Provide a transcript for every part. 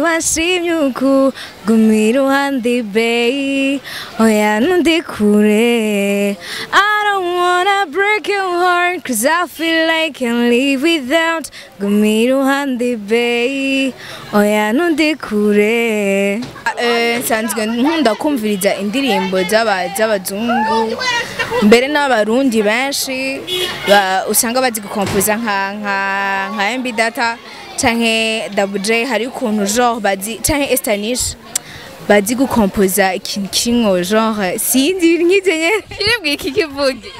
Washimye ukuguma iruhande, bae, oya ntundekure. I don't wanna break your heart, 'cause I feel like I can't live without. Guma iruhande, bae, oya ntundekure. Nsanzwe nkunda kumviriza indirimbo z'abazungu mbere n'abarundi benshi usanga bazi gukompoza nka MB Data canke Double J. Hari ukuntu genre bazi, canke Estanish, bazi gukompoza ikintu kirimwo genre, sinzi, ibintu nk'ivyo nyene. Kiribwa iki kivuge?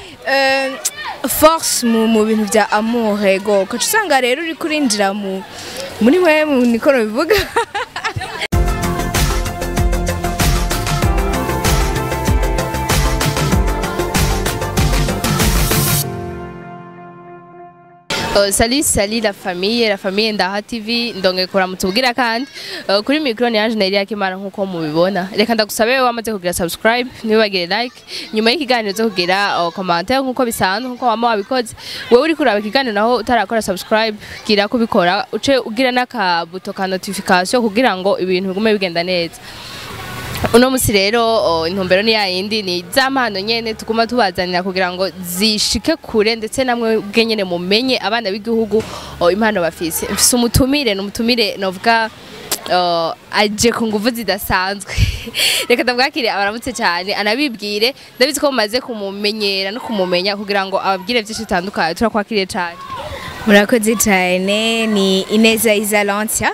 Force mu bintu vya amour. Ego, ugaca usanga rero uriko urinjira muri mwemu, niko nobivuga. Oh, salut salut la famille, la famille Ndaha TV, ndonge kuramutubwira kandi kuri micro ni Ange Nelia Kimana nkuko mubibona. Reka ndagusabe wamaze kugira subscribe, ntibagire like nyuma y'ikiganiro zo kugira commentaire nkuko bisanzwe, nkuko wama wabikoze. Wewe uri kuraba ikiganiro naho utarakora subscribe, gira kubikora, uce ugira n'akabuto ka notification kugira ngo ibintu bigume bigenda neza. Uno musi rero intumbero ni yayindi, ni za mpano nyene tuguma tubazanira kugira ngo zishike kure, ndetse namwe ubwe nyene mumenye abana b'igihugu impano bafise. Mfise umutumire, ni umutumire novuga aje ku nguvu zidasanzwe. Reka ndabwakire abaramutse cyane anabibwire. Ndabizi ko mumaze kumumenyera no kumumenya, kugira ngo ababwire byinshi bitandukanye. Turakwakiriye cyane. Murakoze cyane. Ni Ineza Isalantia,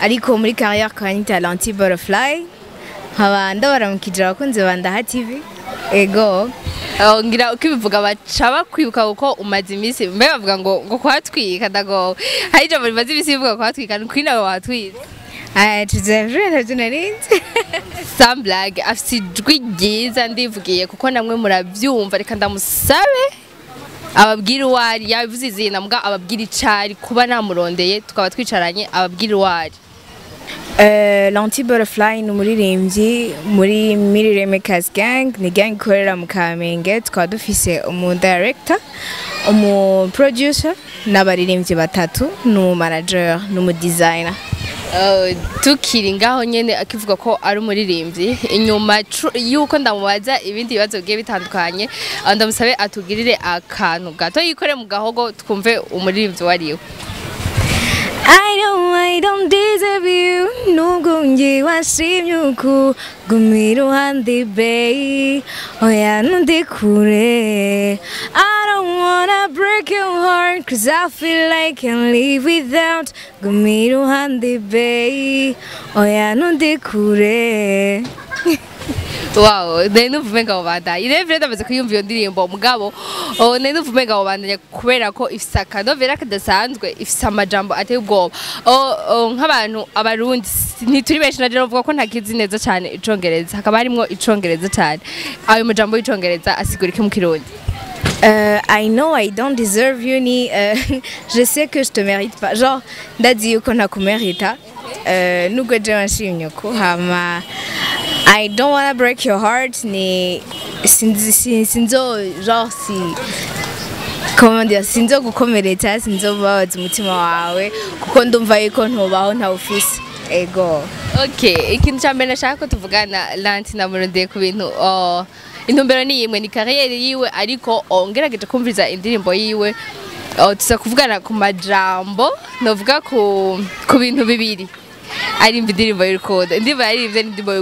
ariko muri carrière kanyita Lanti Butterfly. Nkaba ndabaramukije abakunzi ba Ndaha TV. Ego. Ngira ukibivuga baca bakwibuka kuko umaze iminsi mbe bavuga ngo kuhatwika. Ndagowe, hari ijambo rimaze iminsi bivuga kuhatwika, ni kuri nawe watwitse. Ah, tuzavure, ntavyo narinzi. Sans blague, afise ijwi ryiza, ndivugiye kuko namwe muravyumva. Reka ndamusabe ababwira uwo ari. Yabivuze izina, mbwa ababwira icari kuba namurondeye tukaba twicaranye, ababwira uwo ari. Lanti Butterfly ni umuririmbyi muri Mirire Makers Gang, ni gang ikorera mu Kamenge. Tukaba dufise umu director, umu producer n'abaririmbyi batatu, n'umu manager n'umu designer. Tukiri ngaho nyene, akivuga ko ari umuririmbyi, inyuma yuko ndamubaza ibindi bibazo bigiye bitandukanye, ndamusabe atugirire akantu gato yikore mu gahogo twumve umuririmbyi wariwe. I know I don't deserve you, nubwo njye washimye ukuguma iruhande, bae, oya ntundekure. I don't wanna break your heart, 'cause I feel like I can't live without. Guma iruhande, bae, oya ntundekure. Wow, nari numva umenga wobandanya. Irevure ndamaze kuyumva iyo ndirimbo, mugabo nari numva umenga wobandanya kubera ko ifise akanovera kadasanzwe, ifise amajambo ateye ubwoba. Oh, nk'abantu abarundi ntituri benshi, naje novuga ko ntakizi neza cyane icongereza, hakaba harimwo icongereza cyane. Ayo majambo y'icongereza asigura iki mu Kirundi? I know I don't deserve you ni je sais que je te mérite pas, genre ndazi yuko ntakumerita nubwo je wanshimye ko. Hama I don't wanna break your heart ni sinzi sinzo genre si, comment dire, sinzo gukomeretsa, sinzo kubabaza umutima wawe, kuko ndumva yuko ntubaho ntawufise. Ego. Okay, ikintu cya mbere nashaka ko tuvugana, Lanti namurondeye ku bintu, intumbero ni imwe, ni carrière yiwe, ariko ngerageje kumviriza indirimbo yiwe, tuza kuvugana ku majambo, novuga ku bintu bibiri. Arimba indirimbo y'urukundo, indirimbo yaririmbye ni indirimbo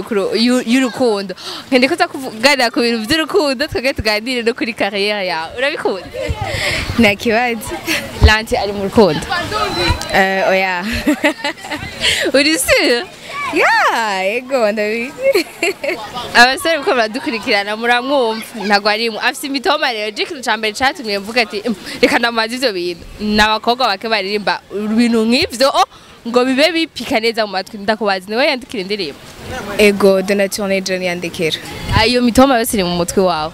y'urukundo. Nkende ko tuza kuvugana ku bintu by'urukundo, twebwe tuganire no kuri carrière yawe. Urabikunda? Nta kibazo. Lanti ari mu rukundo? Oya. Uri sûr? Yeah, ego, ndabizi. Abasore uko baradukurikirana muramwumva, ntabwo arimwo, afise imitoma. Rero je ikintu ca mbere catumye mvuga ati "Reka ndamaze ivyo bintu", ni abakobwa bake baririmba ibintu nk'ivyo ngo bibe bipika neza mu matwi. Ndakubaza, niwe yandikira indirimbo? Ego, Donatien John yandikira. Ayo mitoma yose iri mu mutwe wawe?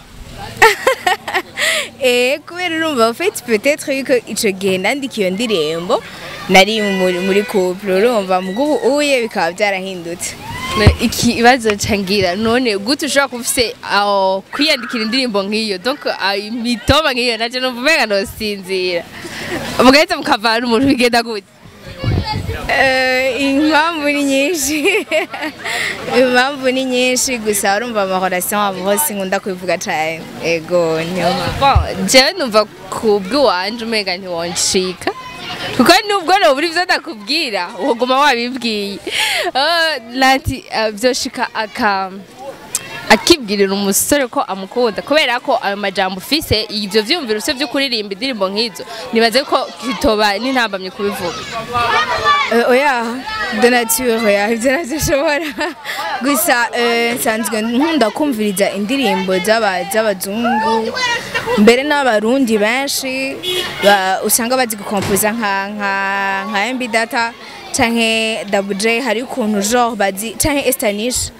Kubera urumva, en fait, peut-être yuko ico gihe nandika iyo ndirimbo nari muri couple, urumva, mugubu uye bikaba byarahindutse. Ikibazo cangira none gute ushobora kuba ufise aho kwiyandikira indirimbo nk'iyo, donc imitoma nk'iyo? Naje numva umenga nosinzira, mugahita mukavana umuntu, bigenda gute? Impamvu ni nyinshi, impamvu ni nyinshi, gusa urumva ama relation amoureuse sinkunda kubivuga cane. Ego, niyo mpamvu. Bon, jewe numva kubw'iwanje umenga ntiwoncika, kuko nubwo nobura ivyo ndakubwira, woguma wabibwiye. Lanti, vyoshika aka akibwirira umusore ko amukunda, kubera ko ayo majambo ufise, ivyo vyiyumviro ufise vyo kuririmba indirimbo nk'izo, nibaze ko kitoba n'intambamye kubivuga. Oya, de nature oya, ivyo navyo nshobora. Gusa nsanzwe nkunda kumviriza indirimbo z'abazungu, mbere n'abarundi benshi usanga bazi gukompoza nka MB Data canke Double J. Hari ukuntu genre bazi, canke Estanish,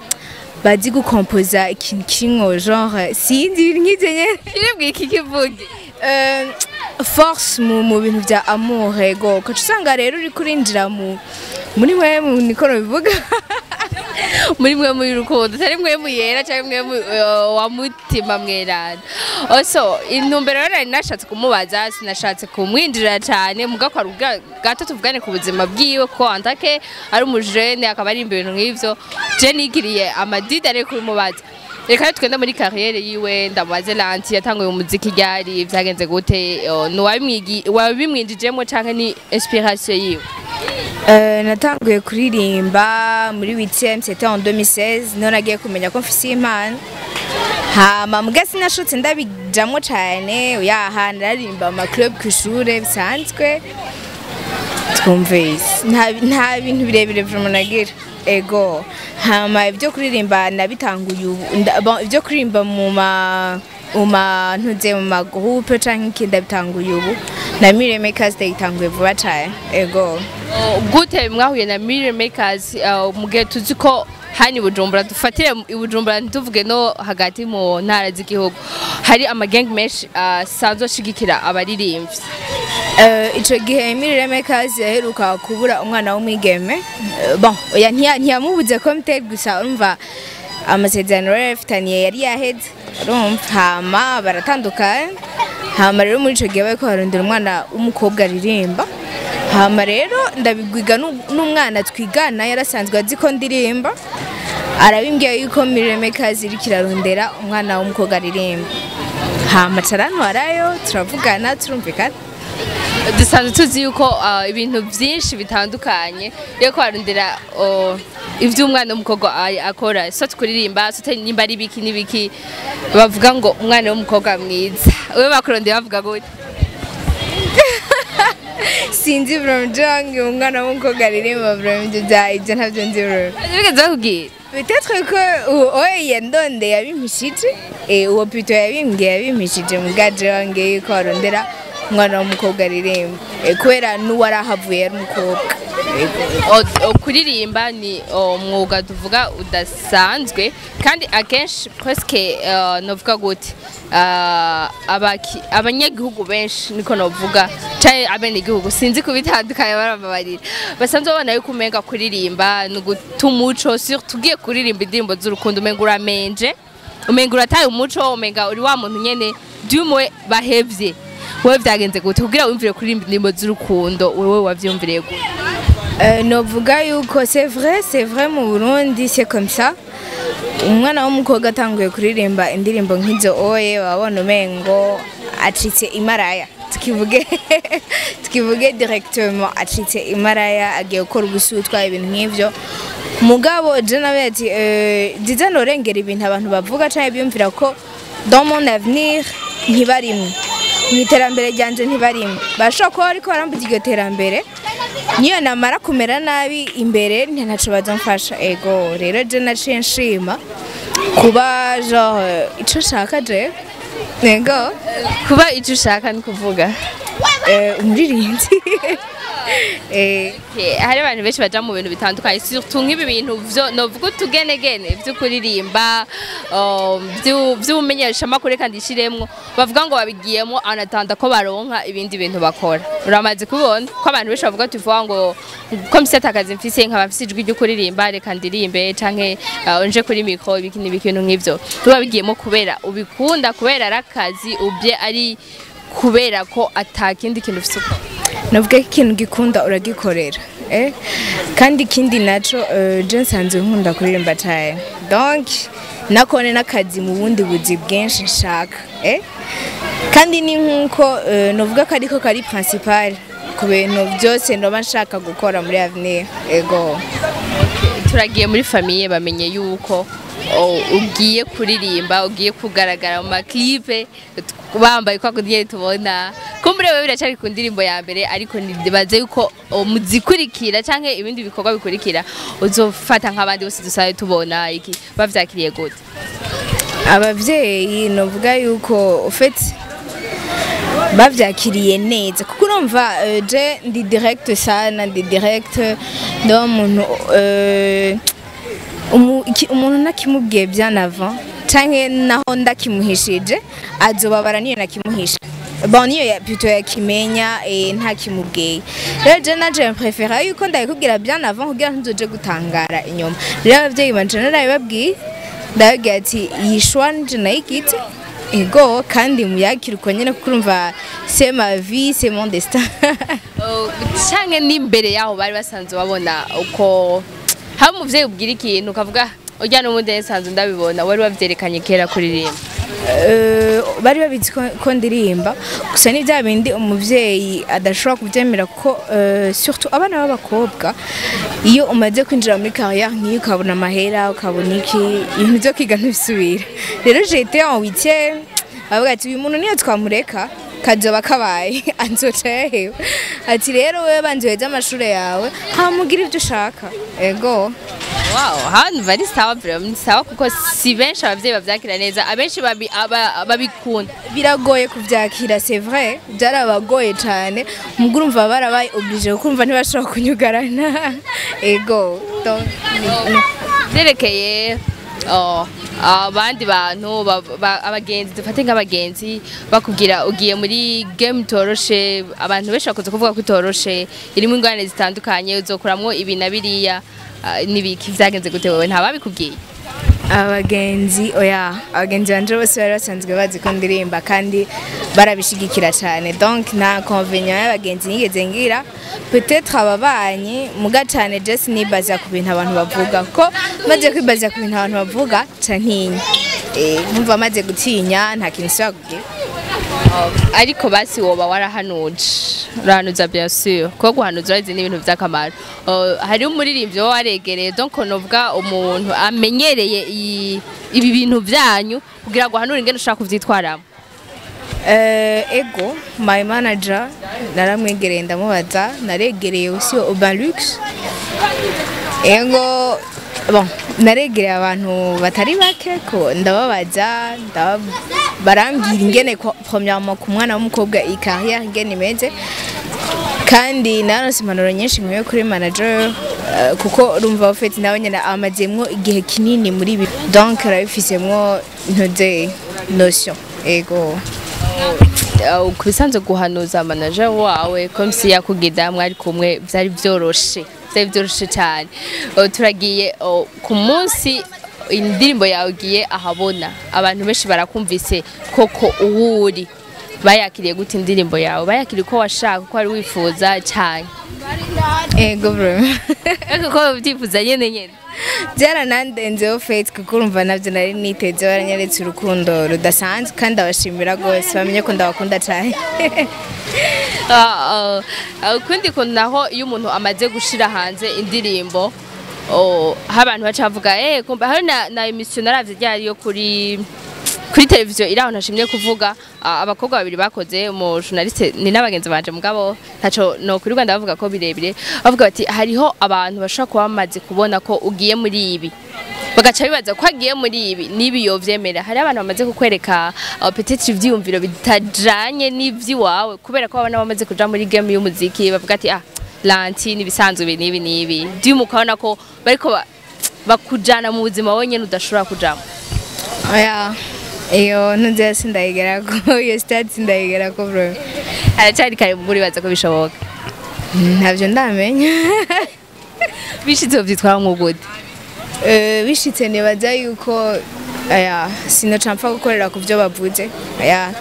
bazi gukompoza ikintu kirimwo genre, sinzi, ibintu nk'ivyo nyene. Kiribwa iki kivuge? Force mu bintu vya amour. Ego, ugaca usanga rero uriko urinjira muri mwe, niko bivuga. Muri mwe muri rukundo, atari mwe muyera cyangwa mwe wa mutima mweranda. Also intumbero rero nari nashatse kumubaza, sinashatse kumwinjira cyane muga kwa ruga gato, tuvugane ku buzima bwiwe, ko antake ari umujene akaba ari ibintu nk'ivyo, je nigiriye amadida ari kubimubaza. Reka rero tugende muri carrière yiwe, ndamubaze Lanti yatanguye umuziki ryari, vyagenze gute, wabimwinjijemo canke ni inspiration yiwe? Natanguye kuririmba muri 8e, c'était en 2016, niho nagiye kumenya ko mfise impano. Hama muga sinashotse ndabijamwo cane, oyaha, naririmba mu ma club kw'ishure bisanzwe. Twumvise nta bintu birebire vraiment nagira. Ego, hama ibyo kuririmba nabitanguye ubu. Bon, ibyo kuririmba mu ma ntuze mu ma groupe canke iki, ndabitanguye ubu, na Mire Makers ndayitanguye vuba cane. Ego. Oh, gute mwahuye na Mire Makers, mu gihe tuzi ko hano i Bujumbura, dufatire i Bujumbura ntituvuge no hagati mu ntara z'igihugu, hari amagang menshi asanzwe ashigikira abaririmbyi? Ico gihe Mire Makers yaheruka kubura umwana w'umwigeme. Bon, oya, ntiyamubuze komite, gusa urumva amasezerano bari bafitaniye yari yaheze, urumva, hama baratandukana. Hama rero muri ico gihe bariko barondera umwana w'umukobwa aririmba. Hama rero ndabigwiga n'umwana twigana yarasanzwe azi ko ndirimba, arabimbwiye yuko Mire Makers iriko irarondera umwana w'umukobwa aririmba. Hama carantwarayo, turavugana, turumvikana. Dusanzwe tuzi yuko ibintu byinshi bitandukanye yo kwarondera ivy'umwana w'umukobwa akora, so kuririmba, so nimba ari biki n'ibiki, bavuga ngo umwana w'umukobwa mwiza. Wewe bakurondera bavuga gute? Sinzi vraiment, jange umwana w'umukobwa aririmba, vraiment ibyo ntabyo nzi vraiment. Bigeze bakubwira? Peut-être que oye yandonde yabimpishije, uwo plutôt yabimbwiye yabimpishije, mugaje wange yuko arondera umwana w'umukobwa aririmba, kubera n'uwarahavuye ari umukobwa. Ego. Kuririmba ni umwuga tuvuga udasanzwe, kandi akenshi presque, novuga gute, abanyagihugu benshi, niko novuga, canke abenegihugu, sinzi kubitandukanya, barababarira, basanzwe babona yuko umenga kuririmba ni uguta umuco, surtout ugiye kuririmba indirimbo z'urukundo, umenga uramenje, umenga urataye umuco, umenga uri wa muntu nyene dumwe bahevye. Wewe vyagenze gute kugira wumvire kuririmba indirimbo z'urukundo? Wewe wavyumviriye gute? Novuga yuko c'est vrai, c'est vrai, mu Burundi c'est comme ça. Umwana w'umukobwa atanguye kuririmba indirimbo nk'izo oye, wabona umengo acitse imaraya, tukivuge directement, acitse imaraya, agiye gukora ubusutwa, ibintu nk'ivyo. Mugabo je nawe ati nziza norengera ibintu abantu bavuga canke biyumvira, ko dans mon avenir ntibarimwe, mu iterambere ryanje ntibarimwe. Bashobora kuba bariko barambuza iryo terambere, niyo namara kumera nabi imbere ntaco bazomfasha. Ego, rero je naciye nshima kuba genre ico nshaka je. Ego. Kuba icyo ushaka ni kuvuga? Umuririmbyi. Okay, hari abantu benshi baja mu bintu bitandukanye, surtout nk'ibi bintu vyo novuga utugenegene vyo kuririmba, vy'ubumenyeshamakuru, reka ndishiremwo, bavuga ngo babigiyemo anatanda ko baronka ibindi bintu bakora. Uramaze kubona ko abantu benshi bavuga tuvuga ngo ko mfise akazi, mfise nkaba mfise ijwi ryo kuririmba, reka ndirimbe canke nje kuri micro, ibiki n'ibiki, ibintu nk'ivyo. Biba bigiyemo kubera ubikunda, kubera ari akazi ubye, ari kubera ko atakindi kintu ufise ukora? Navuga ko ikintu gikunda uragikorera. Kandi ikindi naco, je nsanzwe nkunda kuririmba cane, donc nakone n'akazi mu bundi buzi bwinshi nshaka. Kandi ni nkuko novuga ko ariko kari principal ku bintu byose ndoba nshaka gukora muri avenir, ego. Turagiye muri famille, bamenye yuko ugiye kuririmba, ugiye kugaragara mu ma clips bambaye kwa kundi tubona. Kumbure wewe biracari ku ndirimbo ya mbere, ariko nibaze yuko muzikurikira canke ibindi bikorwa bikurikira uzofata nk'abandi bose dusaye tubona. Iki bavyakiriye gute? Abavyeyi novuga yuko en fait bavyakiriye neza, kuko urumva je ndi direct sana, ndi direct. Ndaba umuntu umuntu ntakimubwiye bien avant canke naho ndakimuhishije azobabara niyo nakimuhisha. Bon, niyo plutôt yakimenya ntakimubwiye. Rero je naje préfère yuko ndabikubwira bien avant kugira ntuzoje gutangara inyuma. Rero abavyeyi banje narabibabwiye, ndababwira ati iyi choix nje nayigite, ego, kandi muyakire uko nyene, kuko urumva c'est ma vie, c'est mon destin. Canke n'imbere yaho bari basanzwe babona uko haba umuvyeyi ubwira ikintu ukavuga urya n'ubundi nsanzwe ndabibona, wari wavyerekanye kera kuririmba? Bari babizi ko ndirimba, gusa ni bya bindi umuvyeyi adashobora kubyemera, kuko surtout abana b'abakobwa, iyo umaze kwinjira muri carrière nk'iyo, ukabona amahera, ukabona iki, ibintu byo kwiga ntibisubira. Rero j'étais en huitième, bavuga ati uyu muntu niyo twamureka kazoba kabaye, anzoca yahewe. Ati rero wewe banze uheze amashure yawe, hamugira ibyo ushaka, ego. Wow, hano bari sawa vraiment, ni sawa, kuko si benshi abavyeyi bavyakira neza, abenshi babikunda. Biragoye kuvyakira, c'est vrai, byarabagoye cyane. Mugo urumva barabaye obligé, kuko urumva ntibashobora kunyugarana, ego. Donc Vyerekeye abandi bantu abagenzi, dufate nk'abagenzi bakubwira ugiye muri game toroshe, abantu benshi bakunze kuvuga ko itoroshe, irimo ingorane zitandukanye, uzokuramwo ibi na biriya, n'ibiki, vyagenze gute? Wewe ntababikubwiye? Abagenzi, oya, abagenzi banje bose bari basanzwe bazi ko ndirimba kandi barabishigikira cyane, donc nta inconvénient y'abagenzi nigeze ngira. Peut-être ababanyi muga cyane. Je sinibaza ku bintu abantu bavuga, ko maze kwibaza ku bintu abantu bavuga ca ntinya. Nkumva maze gutinya nta kintu nsubira kugira. Ariko basi woba warahanuje, urahanuza bien sûr, kuko guhanuza urazi ni ibintu vy'akamaro. Hariho umuririmbyi woba waregereye, donc novuga umuntu amenyereye ibi bintu vyanyu, kugira ngo ahanure ingene ushaka kuvyitwaramo? Ego, my manager naramwegereye ndamubaza, naregereye aussi Urban Lux, ego. Bon, naregereye abantu batari bake ko ndababaza, barambwira ingene premièrement ku mwana w'umukobwa iyi carrière ingene imeze. Kandi naronse impanuro nyinshi nkwiye kuri manager, kuko urumva ufite nawe nyene amazemwo igihe kinini muri ibi, donc arabifisemwo ntuze notion, ego. Ku bisanzwe guhanuza manager wawe comme si yakugida mwari kumwe, vyari vyoroshe, vyari vyoroshe cyane. Turagiye ku munsi indirimbo yawe igiye ahabona, abantu benshi barakumvise koko uwuri. Bayakiriye gute indirimbo yawe? Bayakiriye uko washaka, uko wari wifuza cyane? Ego bro. Ariko ko ubyifuza nyene nyene? Byaranandenzeho fait, kuko urumva nabyo nari niteze. Baranyeretse urukundo rudasanzwe kandi abashimira rwose, bamenye ko ndabakunda cyane. Ukundi kuntu naho, iyo umuntu amaze gushira hanze indirimbo, aho abantu baca bavuga kumva hari na émission naravye ryari yo kuri televiziyo iri aho ntashimye kuvuga, abakobwa babiri bakoze mu journaliste ni n'abagenzi banje, mugabo ntaco no kuri Rwanda bavuga ko birebire, bavuga bati hariho abantu bashobora kuba bamaze kubona ko ugiye muri ibi, bagaca bibaza ko agiye muri ibi n'ibi yovyemera. Hari abantu bamaze kukwereka peut-être ivyiyumviro bitajanye n'ivy'iwawe, kubera ko babona bamaze kuja muri game y'umuziki, bavuga ati ah, lanti nibisanzwe ibi n'ibi n'ibi dyumu, ukabona ko bariko bakujana mu buzima wenyene udashobora kujamo? Oya, iyo ntuze sindayigerako, iyo stade sindayigerako bro. Haracyari kare, muri baza ko bishoboka? Ntabyo ndamenya. Bishitse vyitwara gute? Bishitse nibaza yuko Aya, sinoca mpfa gukorera ku byo bavuze. Aya,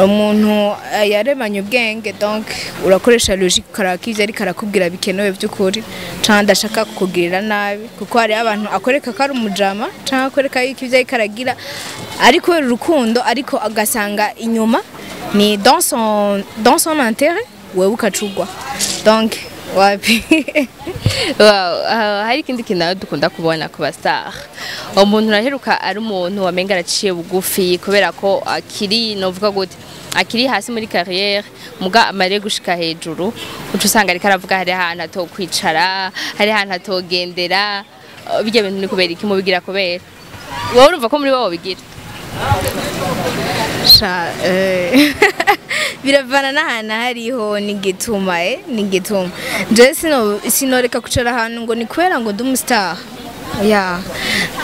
umuntu yaremanye ubwenge, donc urakoresha logique, ukaraba ko ivyo ariko arakubwira bikenewe by'ukuri canke adashaka kukugirira nabi, kuko hariho abantu akoreka ko ari umujama canke akoreka yuko ivyo ariko aragira ari kubera urukundo, ariko agasanga inyuma ni dans son intérêt, wewe ukacugwa. Donc wapi. Wow, hari ikindi kintu nawe dukunda kubona ku ba star: umuntu uraheruka ari umuntu wamenga araciye bugufi kubera ko akiri, novuga gute, akiri hasi muri carrière, muga amare gushika hejuru uca usanga ariko aravuga hari ahantu atokwicara, hari ahantu atogendera. Birya bintu ni kubera iki mubigira? Kubera wowe urumva ko muri wowe bigira? Sha, biravana n'ahantu hariho n'igituma, n'igituma. Jewe sinoreka kwicara ahantu ngo ni kubera ngo ndi umu star. Ya,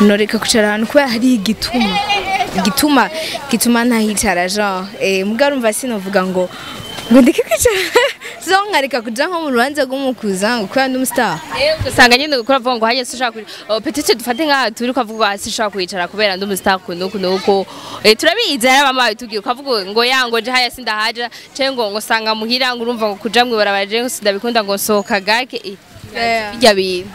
noreka kwicara ahantu kubera hari igituma gituma ntahicara, genre, muga urumva sinovuga ngo ndeke kwicara, so nkareka kuja nko mu rubanza rw'umukuza ngo kubera ndi umu star. Usanga nyine gukora avuga ngo hajye sinshaka oh, peut-être dufate nkaha turi ukavuga hasi sinshaka kwicara kubera ndi umu star kunuku nuku. Turabizi, hari abama babitubwiye, ukavuga ngo ya ngo je haya sindahaja, canke ngo sanga muhira, ngo urumva ngo kuja mw'ibarabara je ngo sindabikunda, ngo nsohoka gake. Bijya bintu.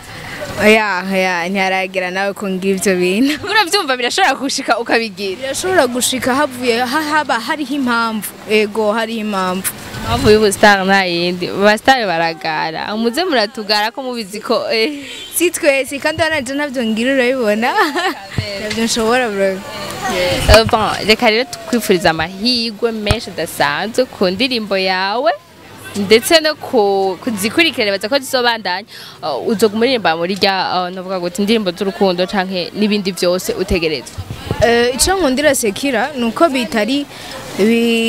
Oya, ntiharagera nawe ko ngira ivyo bintu. Uravyumva, birashobora gushika ukabigira? Birashobora gushika havuye haba hariho impamvu, ego, hariho impamvu. Impamvu y'ubu star nta yindi, aba star baragara, muze muratugara ko mubizi ko Si twese kandi, waranje ntabyo ngira, urabibona, ntabyo nshobora bro. Bon, reka rero tukwifuriza amahirwe menshi adasanzwe ku ndirimbo yawe ndetse no kuzikurikirana baza ko zizobandanya. Uzoguma uririmba muri rya, novuga gute, indirimbo z'urukundo canke n'ibindi vyose utegerezwa? Ico nkundira séculaire ni uko bitari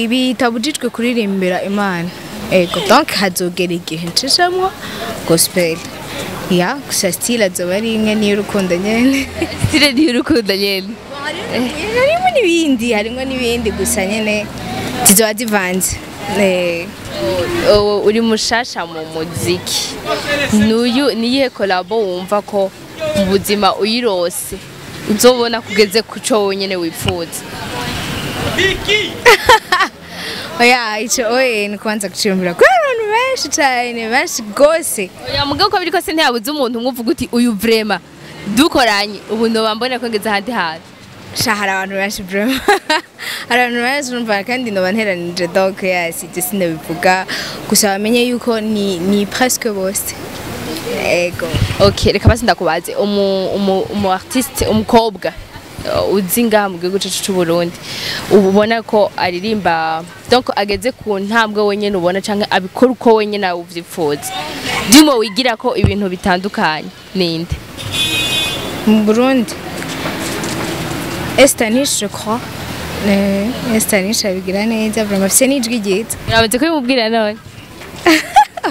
bitabujijwe kuririmbira Imana, ego. Donc hazogera igihe ncishamwo gospel, ya, gusa style azoba ari imwe, n'iy'urukundo nyene. Style ni y'urukundo nyene. Harimo n'ibindi, gusa nyene zizoba zivanze. Uri mushasha mu muziki, nuyu niyihe collabo wumva ko mu buzima uyirose uzobona kugeze ku co wonyene wifuza? Oya, ico oye ni kubanza gucimbira kubera abantu benshi cane, benshi gose. Oya, mugabo uko biri kose ntiyabuze umuntu umwe uvuga uti uyu vraiment dukoranye ubu noba mbona ko ngeze ahandi hantu. Sha, hari abantu benshi vraiment, hari abantu benshi urumva, kandi noba nteranije, donc ya, sibyo sinabivuga, gusa bamenye yuko ni presque bose, ego. Okay, reka basi ndakubaze umu artiste umukobwa uzi ngaha mu gihugu cacu c'u Burundi ubu ubona ko aririmba, donc ageze ku ntambwe wenyene ubona canke abikora uko wenyene uvyifuza, ndimo wigira ko ibintu bitandukanye, ninde? Mu Burundi, Estanish, je crois. Estanish abigira neza vraiment, afise n'ijwi ryiza. Uramaze kubimubwira none?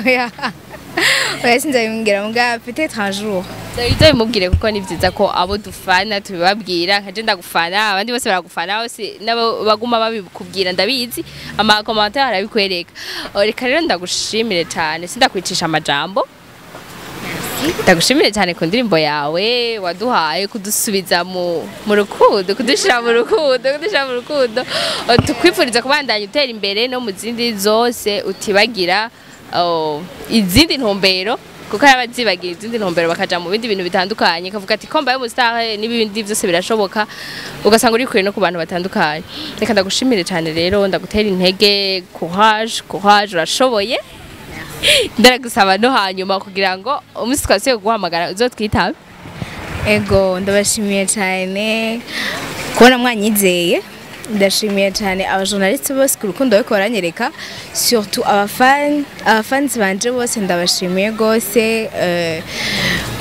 Oya, oya, sinzabimubwira, muga peut-être un jour. Uzabimubwire kuko ni vyiza ko abo dufana tubibabwira. Nka je ndagufana, abandi bose baragufana, bose nabo baguma babikubwira, ndabizi, ama commentaire arabikwereka. Oh, reka rero ndagushimire cyane, sindakwicisha amajambo, ndagushimire cyane ku ndirimbo yawe waduhaye kudusubiza mu rukundo, kudushira mu rukundo, kudushira mu rukundo. Oh, tukwifuriza kubandanya utera imbere no mu zindi zose, utibagira, oh, izindi ntumbero, kuko hari abazibagira izindi ntumbero bakaja mu bindi bintu bitandukanye, kavuga ati ko mbaye umu star n'ibindi byose birashoboka, ugasanga uri kure no ku bantu batandukanye. Reka ndagushimire cyane rero, ndagutera intege, courage, courage, urashoboye. Ndaragusaba no hanyuma kugira ngo umunsi twasubiye kuguhamagara uzotwitabe. Ego, ndabashimiye cyane kubona mwanyizeye, ndashimiye cyane aba journaliste bose ku rukundo bariko baranyereka, surtout abafans banje bose, ndabashimiye gose.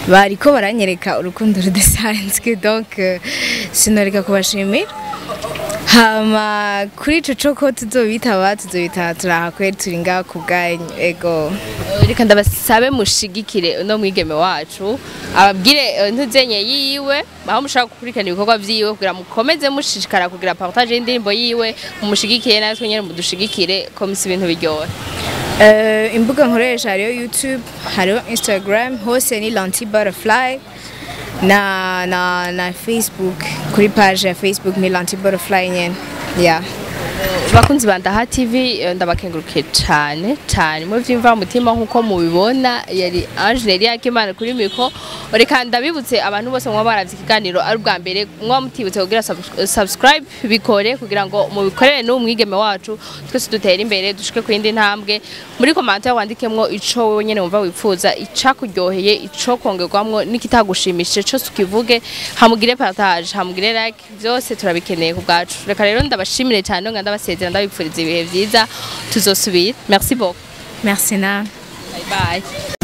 Bariko baranyereka urukundo rudasanzwe, donc sinoreka kubashimira. Hama kuri ico coko tuzobitaba, turaha kweri, turi ngaha ku bwanyu, ego. Reka ndabasabe mushigikire uno mwigeme wacu, ababwire ntuzenye yiwe aho mushaka gukurikirana ibikorwa vyiwe kugira mukomeze mushishikara kugira partage y'indirimbo yiwe, mumushigikire natwe nyene mudushigikire ko misi ibintu biryohe. Imbuga nkoresha hariho YouTube, hariho Instagram, hose ni Lanty Butterfly. Na Facebook, kuri page ya Facebook ni Lanty Butterfly nyene, yeah. Bakunzi ba Ndaha TV, ndabakengurukiye cyane cyane mu vyimva mutima. Nkuko mubibona, yari Ange Yakimana kuri micro. Reka ndabibutse abantu bose mwa baravye ikiganiro ari ubwa mbere, mwa mutibutse kugira subscribe, bikore kugira ngo mubikorere n'umwigeme wacu, twese dutere imbere, dushike ku yindi ntambwe. Muri commentaire wandikemwo ico wewe nyene wumva wipfuza, icakuryoheye, ico kongerwamwo n'ikitagushimishije cose ukivuge, hamugire partage, hamugire like, byose turabikeneye ku bwacu. Reka rero ndabashimire cyane, nga ndabasezera, ndabipfuriza ibihe vyiza, tuzosubira. Merci beaucoup. Merci na Bye bye.